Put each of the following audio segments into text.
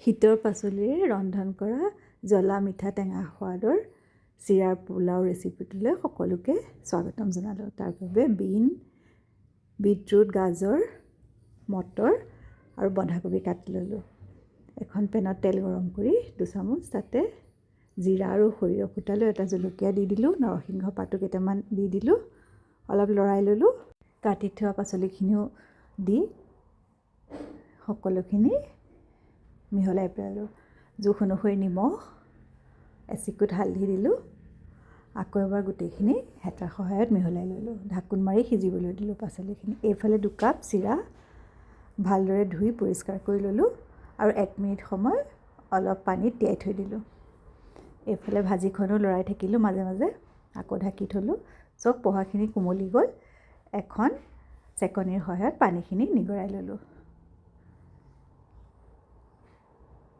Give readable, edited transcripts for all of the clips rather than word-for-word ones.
শীতৰ পাচলিৰে ৰন্ধন কৰা জ্বলা মিঠা টেঙা সোৱাদৰ চিৰাৰ পোলাও ৰেচিপিটোলৈ সকলোকে স্বাগতম জনালোঁ। তাৰ বাবে বিন, বিটৰুট, গাজৰ, মটৰ আৰু বন্ধাকবি কাটি ল'লোঁ। এখন পেনত তেল গৰম কৰি 2 চামুচ তাতে জিৰা আৰু সৰিয়হ ফুটালোঁ, এটা জলকীয়া দি দিলোঁ, নৰসিংহ পাতো কেইটামান দি দিলোঁ, অলপ লৰাই ল'লোঁ। কাটি থোৱা পাচলিখিনিও দি সকলোখিনি মিহলাই পেলালোঁ। জোখ অনুসৰি নিমখ, এচিকুট হালধি দিলোঁ। আকৌ এবাৰ গোটেইখিনি হেতাৰ সহায়ত মিহলাই ল'লোঁ। ঢাকোন মাৰি সিজিবলৈ দিলোঁ পাচলিখিনি। এইফালে 2 কাপ চিৰা ভালদৰে ধুই পৰিষ্কাৰ কৰি ল'লোঁ আৰু 1 মিনিট সময় অলপ পানীত তিয়াই থৈ দিলোঁ। এইফালে ভাজিখনো লৰাই থাকিলোঁ মাজে মাজে। আকৌ ঢাকি থ'লোঁ। চব পোহাখিনি কোমলি গ'ল। এখন চেকনিৰ সহায়ত পানীখিনি নিগৰাই ল'লোঁ।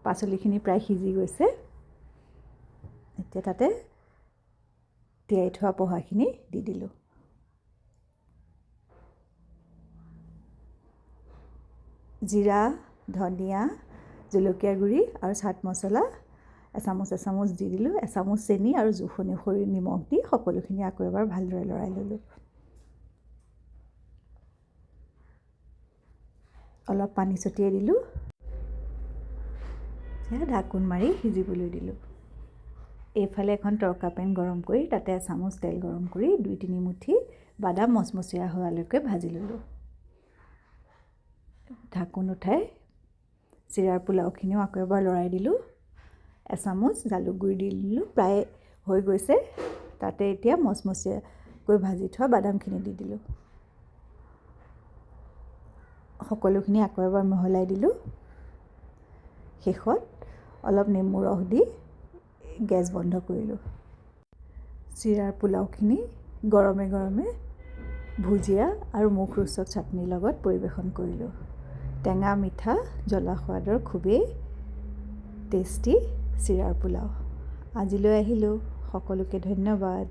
পাচলিখিনি প্ৰায় সিজি গৈছে। এতিয়া তাতে তিয়াই থোৱা পোহাখিনি দি দিলোঁ। জিৰা, ধনিয়া, জলকীয়া গুড়ি আৰু চাট মছলা এচামুচ এচামুচ দি দিলোঁ। এচামুচ চেনি আৰু জোখ অনুসৰি নিমখ দি সকলোখিনি আকৌ এবাৰ ভালদৰে লৰাই ল'লোঁ। অলপ পানী ছটিয়াই দিলোঁ। ঢাকোন মাৰি সিজিবলৈ দিলোঁ। এইফালে এখন তৰকা পেন গৰম কৰি তাতে এচামুচ তেল গৰম কৰি 2-3 মুঠি বাদাম মচমচীয়া হোৱালৈকে ভাজি ল'লোঁ। ঢাকোন উঠাই চিৰাৰ পোলাওখিনিও আকৌ এবাৰ লৰাই দিলোঁ। এচামুচ জালুক গুড়ি দি দিলোঁ। প্ৰায় হৈ গৈছে। তাতে এতিয়া মচমচীয়াকৈ ভাজি থোৱা বাদামখিনি দি দিলোঁ। সকলোখিনি আকৌ এবাৰ মিহলাই দিলোঁ। শেষত অলপ নেমু ৰস দি গেছ বন্ধ কৰিলোঁ। চিৰাৰ পোলাওখিনি গৰমে গৰমে ভুজিয়া আৰু মুখৰোচক চাটনিৰ লগত পৰিৱেশন কৰিলোঁ। টেঙা, মিঠা, জ্বলা সোৱাদৰ খুবেই টেষ্টি চিৰাৰ পোলাও। আজিলৈ আহিলোঁ। সকলোকে ধন্যবাদ।